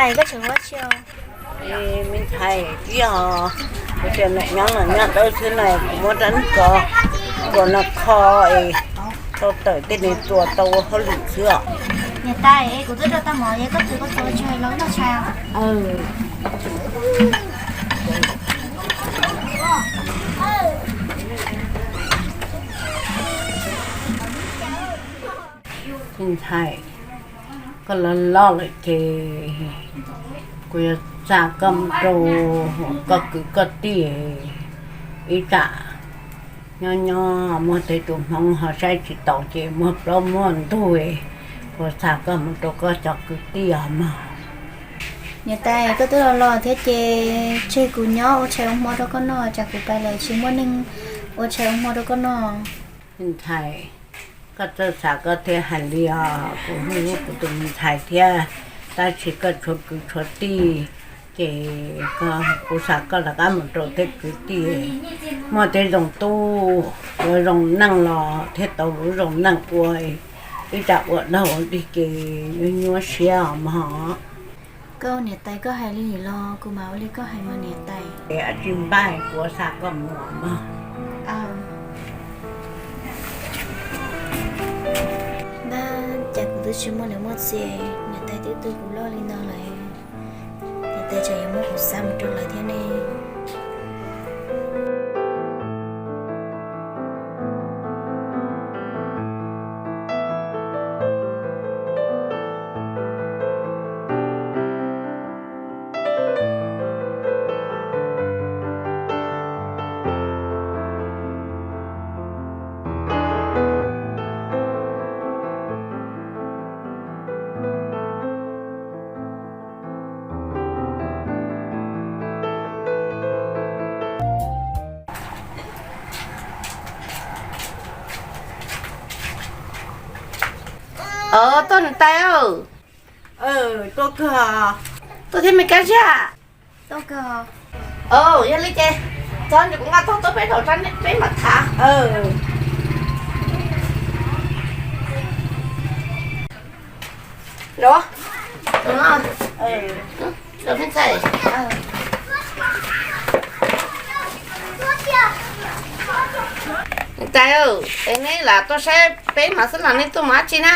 Ais, koj tseem ua dab tsi os? Me ntxhais, ib yog kuv tias niam nyob los nyob dawb xwb na, kuv muab rab niag ko, kuv no kho es tau tawm tej niag tua tau ua hauj lwm xwb os. Niam tais, kuv twb rau tau mov, koj twb koj txuas tsis los noj tshais. Me ntxhais, koj loj loj lawm ces kuv yuav xa koj mus rau koj kwv koj tij, ib tsam nyob nyob muaj tej tus hmoob ho saib tsis taus ces muaj plaub muaj ntug, kuv xa koj mus rau koj cov kwv tij os mog. Niam tais, koj twb los los thiab ces tseg kuv nyob ua tshais ua hmo rau koj noj, tsam kuv pais lawm tsis muaj neeg ua tshais ua hmo rau koj noj. Me ntxhais, koj txawj xav koj thiaj hais li os, kuv hlub kuv tus me ntxhais thiab, tab sis koj tshuav kwv tshuav tij, ces kuv xa koj rov qab mus rau tej kwv tij, muaj tej zoo tub, ua zoo neej los thiaj tau lub zoo neej ua, ib tsam ua dog ua dig ces nyuaj nyuaj siab os mog. Koj niam tais, koj hais li los kuv mam ua li koj hais mas niam tais. Tsis npaj, kuv xa koj mus mog. Npaj, cas kuv twb tsis muaj niam muaj txiv, niam tais twb tu kuv loj li no lawm, niam tais tsam yuav muab kuv xa mus rau lawv thiab ne. Tuaj niam tais. Tuaj kawg. Tuaj thiab me Kab Ziag. Yog li ces txhob, kuv nqa tog tuaj peb zaum tso peb mam tham. Niam tais, es neb lam tuaj saib peb no xwb los nej tuaj mus dab tsi na?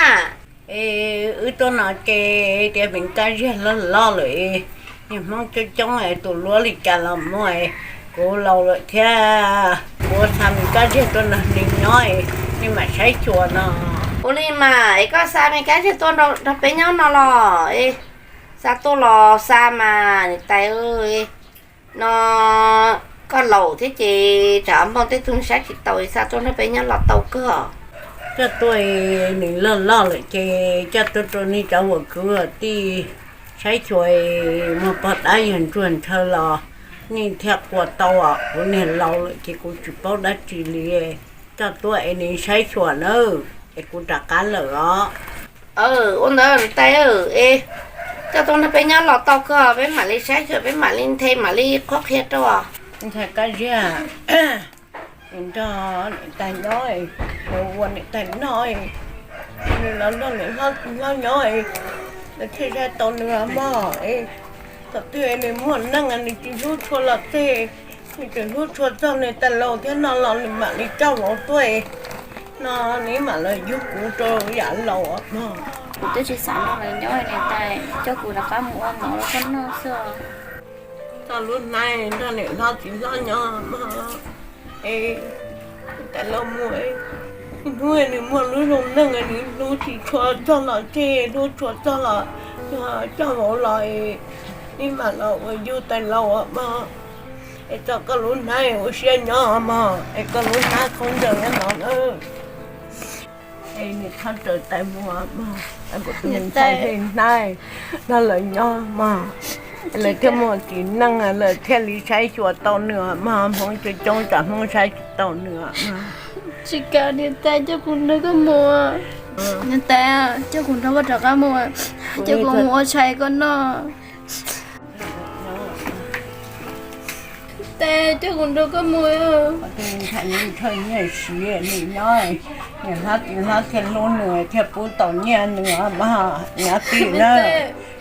Es wb tuaj no ces tias me Kab Ziag loj loj lawm, niag hmoob coob coob es tus luab li cas los muaj, kuv laus lawm thiab, kuv xa me Kab Ziag tuaj nrog nej nyob, nej mam saib xyuas no. Ua li mas es koj xa me Kab Ziag tuaj nrog peb nyob no los? Xa tuaj los xa mas niam tais. No koj laus thiab ces tsam npoj tej tug saib tsis taus, xa tuaj nrog peb nyob los tau kawg. Coj tuaj, nws loj loj lawm ces coj tuaj rau nej cov uas kwv tij saib xyuas, muaj pog dab yawg ntsuag ntshaw los nej thiaj qua tau, kuv niag laus lawm ces kuv tsis paub dab tsi li. Coj tuaj es nws saib xyuas nawb, es kuv rov qab lawm os. Ua ntawd niam tais, es coj tuaj nrog peb nyob los tau kawg, peb mam li saib xyuas, peb mam li nthe mam li qhuab qhia rau. Ntxhais Kab Ziag, nrog niam tais nyob, ua niam tais noj, nws los nrog niam hlob txiv hlob nyob, lawv thiaj saib tau nws mog. Thaum twg nws muaj neej nws tsis hlub tshua los xij, nws tseem hlub tshua txog nws tais laus thiab no los nws mam li coj vauv tuaj no, nws mam los yug kuv rau yam laus mog. Kuv twb tsis xav nrog lawv nyob, niam tais coj kuv rov qab mus ua mov rau koj noj xwb. Txog lub hnab nrog niam hlob txiv hlob nyob mog, es tais laus mus, hnub nws muaj lub zoo neej nws hlub tsis tshua txog los tseg, hlub tshua txog los coj vauv los, nws mam los ua yug tais laus mog. Es txog koj lub hnab ua siab nyob mog, es koj lub hnab khaub ncaws nyob no na. Es nws txhob raws tais mus mog, kuv tus me ntxhais hnab nrog lawv nyob mog, lawv thiaj muaj txiv neej, lawv thiaj li saib xyuas tau nws mog. Hmoob coob coob tsam Hmoob saib tsis taus nws mog. Tsis kam, niam tais coj kuv nrog koj mus. Niam tais, coj kuv nrog koj rov qab mus, coj kuv mus ua tshais koj noj. Tais, coj kuv nrog koj mus. Tus me ntxhais nws ntshaw nyiaj siv nws nyob, niam hlob txiv hlob thiaj hlub nws thiaj pub tau nyiaj nws mog. Nyob tij na,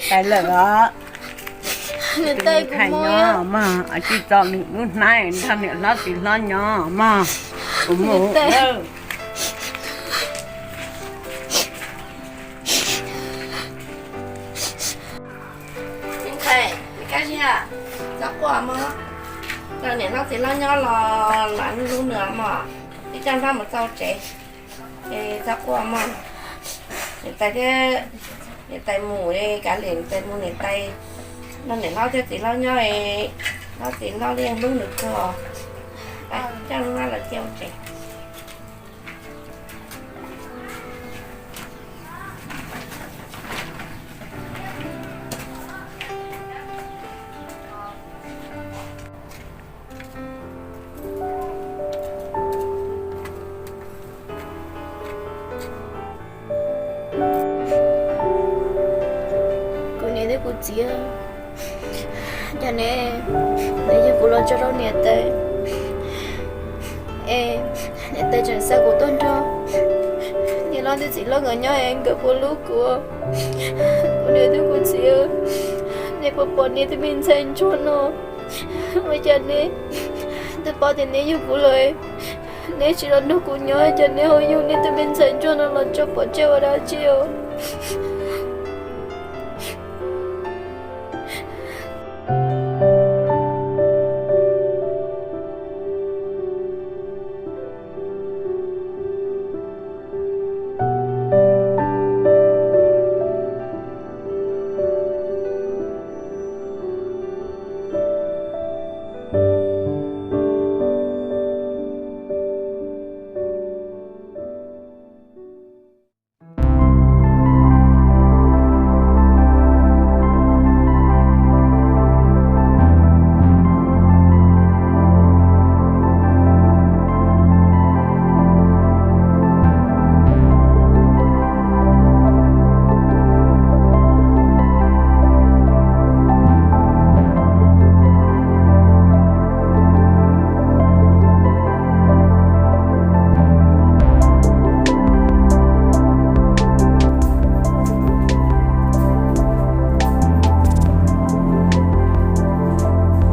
tais lawm os. Niam tais, kuv mus mog, tsis txom nws lub hnab nrog niam hlob txiv hlob nyob mog. Kuv mus. Ntxhais, Kab Ziag, txhob quaj mog. Nrog niam hlob txiv hlob nyob los lam hlub nws mog. Ib coj hlob mus txog tsev, es txhob quaj mog. Niam tais thiab, niam tais mus, kav liam niam tais mus, niam tais nrog niam hlob thiab txiv hlob nyob, hlob txiv hlob yeej hlub nws kawg. Coj hlob los cia ua tsev. Kuv niam thiab kuv txiv, cas neb, neb yug kuv los tso rau niam tais, es niam tais tseem xa kuv tuaj nrog niam hlob thiab txiv hlob nkawd nyob es nkawd puas hlub kuv. Kuv niam thiab kuv txiv, neb puas pom neb tus me ntxhais ntsuag no? Ua cas neb twb paub tias neb yug kuv lawm, neb tsis los nrog kuv nyob, cas neb ho yug neb tus me ntxhais ntsuag no los tso pov tseg ua dab tsi os?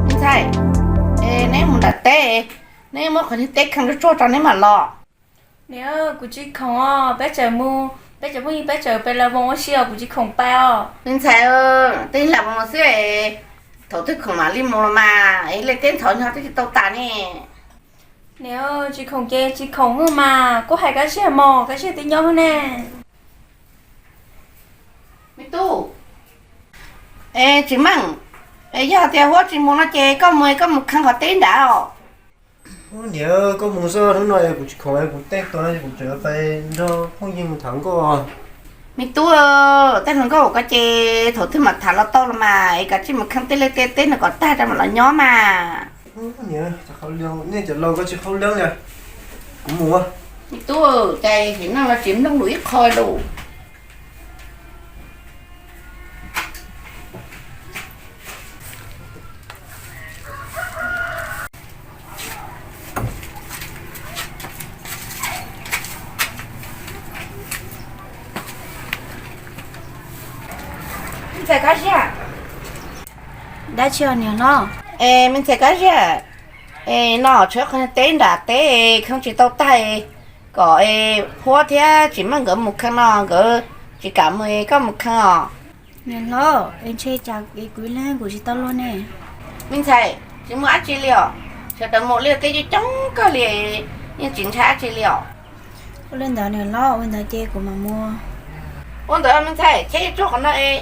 Me ntxhais, neb mus nram teb, neb muab qhov niag teb kheev tsuag tsuag rau neb mam los. Niam, kuv tsis khoom os, peb tseem mus, peb tseem phooj ywg peb tseem pem lawv voos ua si os, kuv tsis khoom pais os. Me ntxhais, tej lam mus xwb, thaum twg khoom mam li mus los mas, ib leeg teb ntxhov nyob twb tsis tau tas ne. Niam, tsis khoom ces tsis khoom mas, kuv hais Kab Ziag mog, Kab Ziag twb nyob ne. Me tub, es tsis meej, es yog tias Huab tsis mus no ces koj mus, koj mus kheev qhov teb nrad os. Niam, koj mus xwb, hnub no kuv tsis khoom, kuv tej tuag no kuv tseem pais nrog phooj ywg mus tham nkauj. Me tub, tej hluas nkauj ko ces thaum twg mam tham los tau los mas, es kav tsij mus kheev tej liaj tej teb no kom tag rau mam los nyob mas. Niam, nej cov laus ko tsis hauj lwm li, kuv mus. Me tub, cas hais no los tsis mloog lus ib qho lus. Me ntxhais Kab Ziag. Dab tsi os niam hlob? Es me ntxhais Kab Ziag, es no tshuav qhov teb nram teb kheev tsis tau tag, kom Huab thiab Tsim Meej nkawd mus kheev no, nkawd tsis kam mus, koj mus kheev os. Niam hlob, es ntshe cas es kuv ib leeg kuv tsis tau luag ne. Me ntxhais, tsis muaj dab tsi li os, sawv daws mus liaj teb coob coob kawg li, yeej tsis ntshai dab tsi li os. Ua li ntawd niam hlob, ua li ntawd ces kuv mam mus. Ua ntawd me ntxhais, cheb tsuag qhov no es,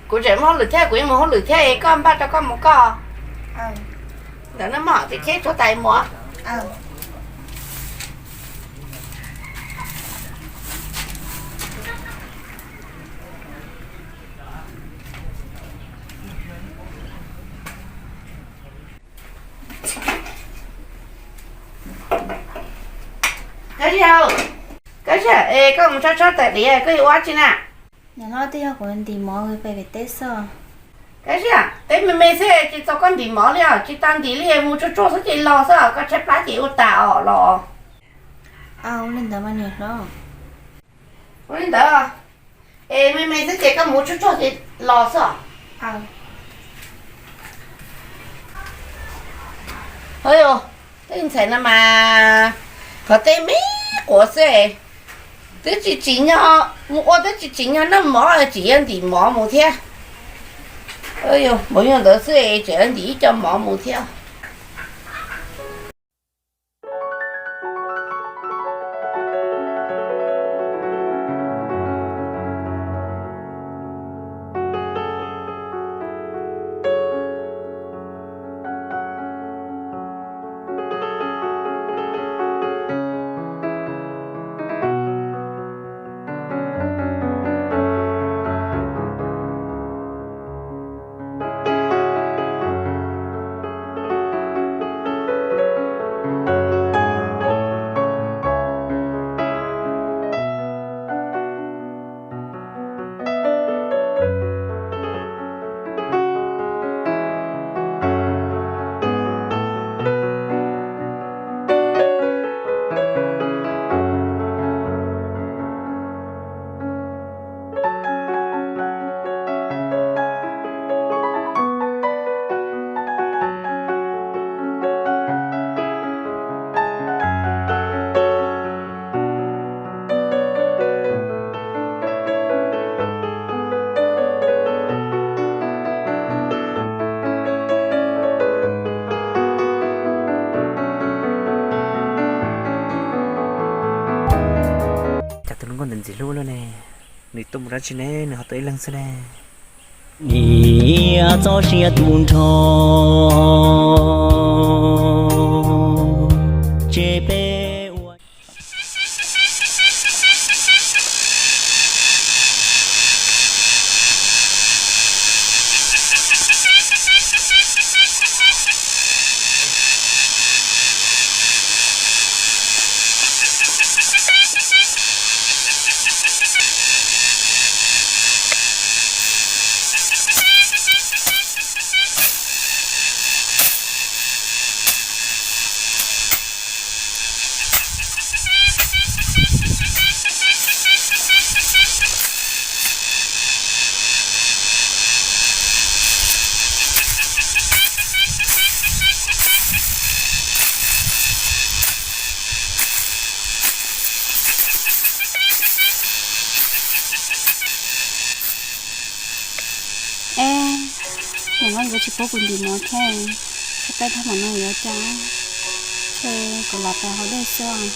kuv tseem muaj hauj lwm thiab, kuv yeej mus hauj lwm thiab es koj npaj rau koj mus koj. Ntawd no mog, ces cheb tsuag tas mus. Kab Ziag, Kab Ziag, es koj mus tso tshuaj tas diam, koj yuav ua dab tsi na? Niam hlob, twb yog kuv ntim mov pem teb xwb. Kab Ziag, teb me me xwb tsis txaus koj ntim mov li os, tsis tas ntim li, mus tsuag tsuag xwb ces los xwb, koj tshaib plab ces ua tas os los. Ua li ntawd mas niam hlob. Ua li ntawd, es me me xwb ces koj mus tsuag tsuag ces los xwb. Hos yog, tej ntxhais no mas qhov teb me quav xwb, twb tsis tsim nyog mus ua, twb tsis tsim nyog noj mov, tseem yuav ntim mov mus thiab. Yog mus yog ntawd xwb, tseem yuav ntim ib co mov mus thiab. Cas tus hluas nkauj ntawd ntxim hlub luaj ne, nws tuaj mus dab tsi ne, nws ho tuaj ib leeg xwb ne. Nim txoj sia tu nrho, ces peb ua Es, nim no nkawd tsis pub kuv ntim mov thiab, tsis paub tab tom no yuav ua cas, ces kuv lam pais haus dej xwb.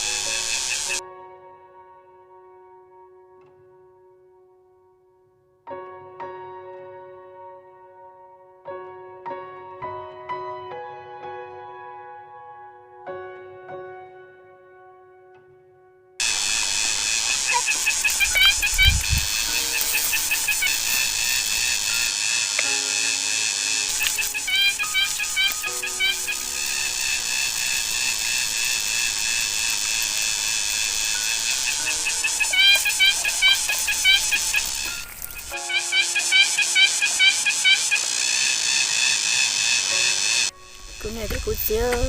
Kuv niam thiab kuv txiv,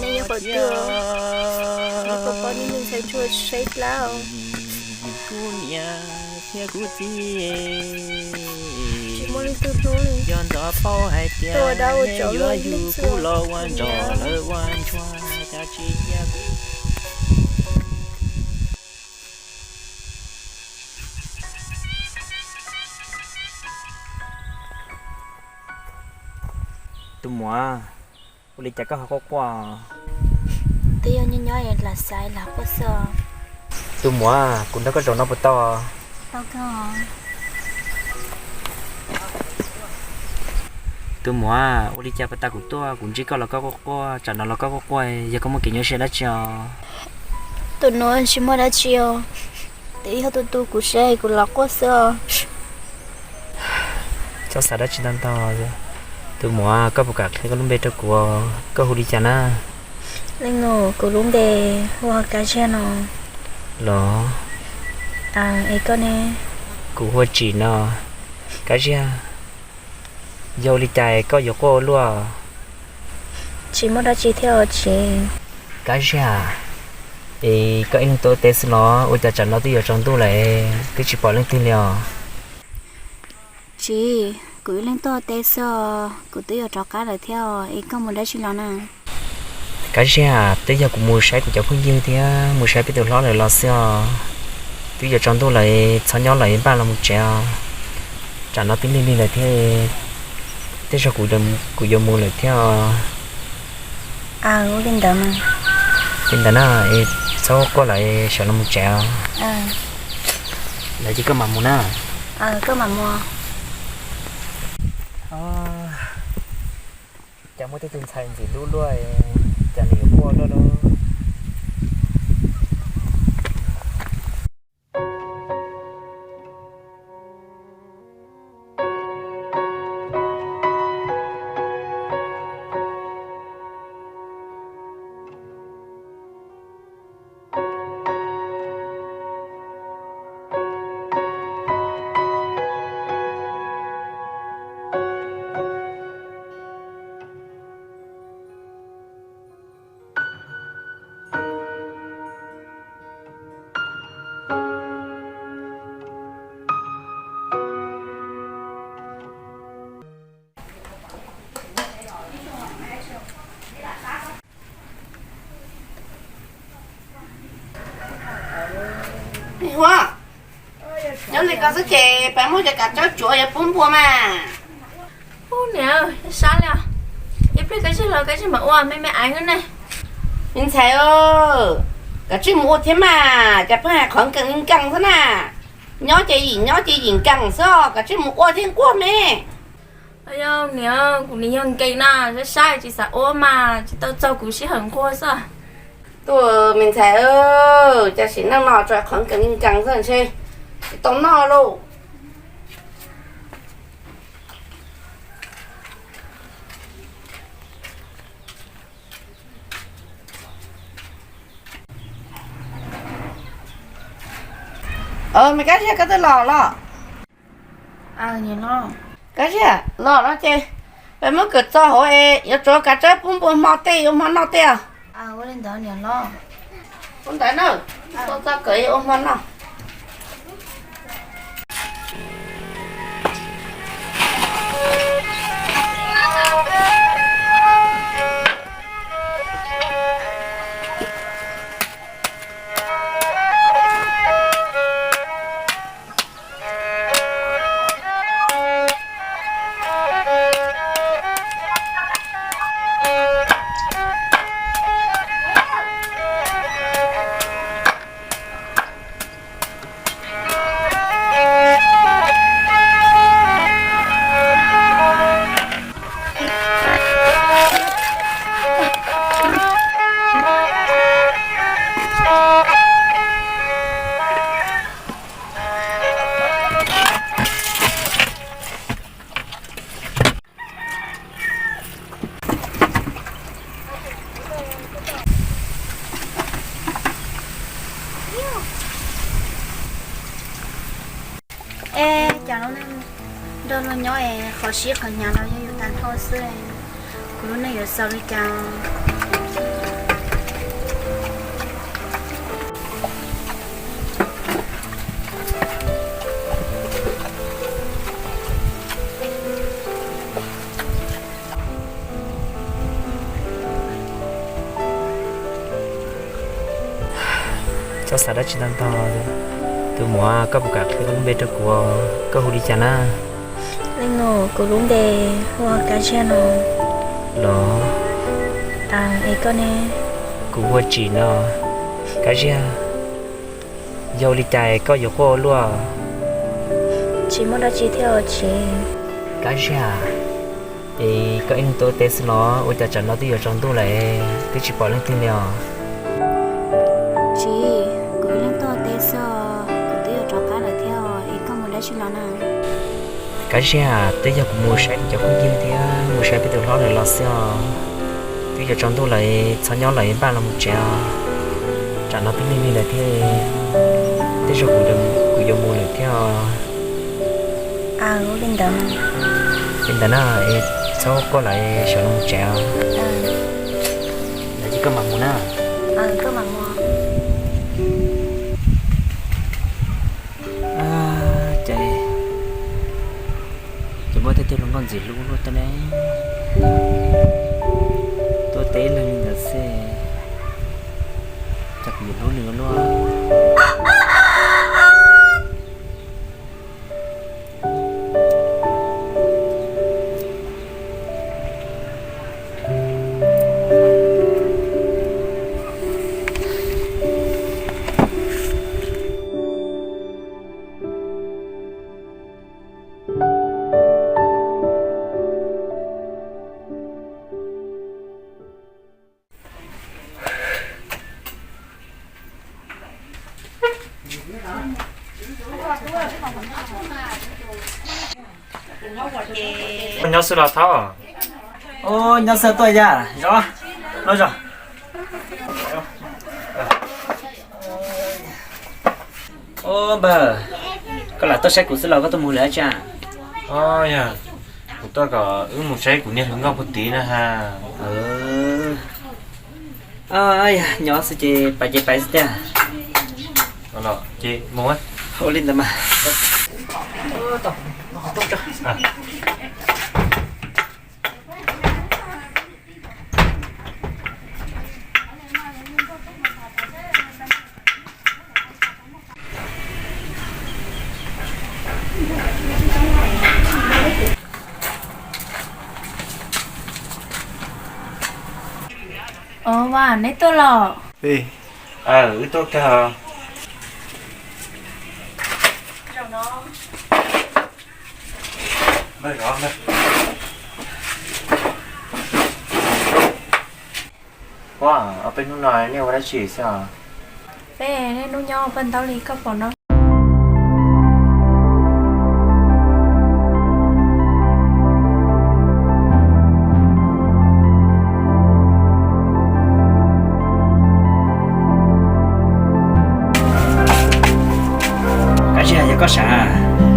nej nyob qhov twg? Neb puas pom nej me ntxhais ntsuag saib dab? Kuv niam thiab kuv txiv, tsis muaj leej twg hlub li. Yog ntxov paub hais tias neb yuav yug kuv los ua ntsos lawv ua ntsuag, cas tsis cia kuv. Tus muam, ua li cas koj ho quaj quaj? Twb yog nyob nyob lam xav lam quaj xwb. Tus muam, kuv nrog koj zaum no puas tau? Tus muam, ua li cas puag ta kuv tuaj kuv ntsib koj los koj quaj quaj, tsam no los koj quaj quaj, yog koj muaj kev nyuaj siab dab tsi os? Tus nuav tsis muaj dab tsi os, twb yog tus tu kuv siab kuv los quaj xwb os. Txhob xav dab tsi ntau ntau. Tus muam, koj puas kam qhia koj lub npe rau kuv, koj hu li cas na? Leej nus, kuv lub npe hu ua Kab Ziag no. Los? Es koj ne? Kuv hu ua Tsim no. Kab Ziag, yog ua li cas koj yuav quaj ua luaj? Tsis muaj dab tsi thiab os Tsim. Kab Ziag, es koj ib leeg tuaj ua teb xwb los? Ua cas tsam no twb yuav tsaus ntuj lawm twb tsis pom leej twg li os? Tsim, Kuv ib leeg tuaj teb xwb os, kuv twb yuav rov qab lawm thiab os, es koj mus dab tsi los na? Kab Ziag, twb yog kuv mus saib kuv cov phooj ywg thiab mus saib peb tus hlob lawv los xwb os. Twb yuav tsaus ntuj lawm, txhob nyob lawm, npaj los mus tsev os. Tsam no twb lig lig lawm thiab, tej zaum kuv yuav mus lawm thiab os. Ua li ntawd mas. Li ntawd na, es txhob quaj lawm, sawv los mus tsev os. Lawm ces koj mam mus na. Koj mam mus. Cas muaj tej tus ntxhais ntxim hlub luaj, cas nws yuav quaj luaj luaj. Huab, nyob li ko xwb ces peb muab cov kav tsawb tsuav yuav pub npua mas. Ub niam, sab li os. Ib pliag Kab Ziag los Kab Ziag mam ua, me me aiv ne. Me ntxhais, kav tsij mus ua thiab mas, cas pheej hais qhov nkees li nkees xwb na. Nyob ces yim, nyob ces yim nkees xwb, kav tsij mus ua thiab nquag me. Yog niam, kuv nim yog nkees na, sab sab tsis xav ua mas tsis tau txog kuv sij hawm nquag xwb. Tuaj me ntxhais, cas sim neej no tso qhov nkees li nkees xwb ntshe tsis tau noj lauj. Me Kab Ziag, koj twb los los? Kab Ziag, los no ces peb muab kawm txo hauv es yuav tsuav kav tsawb pub npua hmo tej, ua hmo noj tej os. Ua li ntawd niam hlob. Ua ntawd na, txo txo kawm ua hmo noj. Es cas lub neej nrog luag nyob es qhov sib qhov hnyav los yog yus tag nrho xwb. Kuv lub neej yuav xaus li cas? Txhob xav dab tsi ntau ntau. Tus muam, koj puas kam qhia koj lub npe rau kuv? Koj hu li cas na? Leej nus, kuv lub npe hu ua Kab Ziag no. Los? Es koj ne? Kuv hu ua Tsim no. Kab Ziag, yog ua li cas koj yuav quaj ua luaj? Tsis muaj dab tsi thiab os Tsim. Kab Ziag, es koj ib leeg tuaj teb xwb los? Ua cas tsam no twb yuav tsaus ntuj lawm twb tsis pom leej twg li os? Tsim, kuv ib leeg tuaj teb xwb os, kuv twb yuav rov qab lawm thiab os, es koj mus dab tsi los na? Kab Ziag, twb yog kuv mus saib kuv cov phooj ywg thiab mus saib peb tus hlob lawv los xwb os. Twb yuav tsaus ntuj lawm, txhob nyob lawm, npaj los mus tsev os. Tsam no twb lig lig lawm thiab, tej zaum kuv yuav mus lawm thiab os. Li ntawd na, es txhob quaj lawm, sawv los mus tsev os. Lawm ces koj mam mus na. Ces Ua tej tug hluas nkauj ntxim hlub luaj tej ne, tuaj teb leeg li ntawd xwb, cas kuv yuav hlub nws ua luaj. Nyob xwb los thaub. Nyob xwb tuaj yam zov los zov. Npawg, koj lam tuaj saib kuv xwb los koj tuaj mus lawm dab tsi? Yog, kuv tuaj kom wb mus saib kuv niag hluas nkauj puag tid na ha. Yog nyob xwb ces pais ces pais xwb tiag. Ua li ntawd mas. Os, Vam, neb tuaj los? Wb tuaj kawg. Ua, ob peb hnub no nej ua dab tsi xwb os? Peb niaj hnub nyob paj ntaub li koj pom no. Koj tsis hais yog koj sav.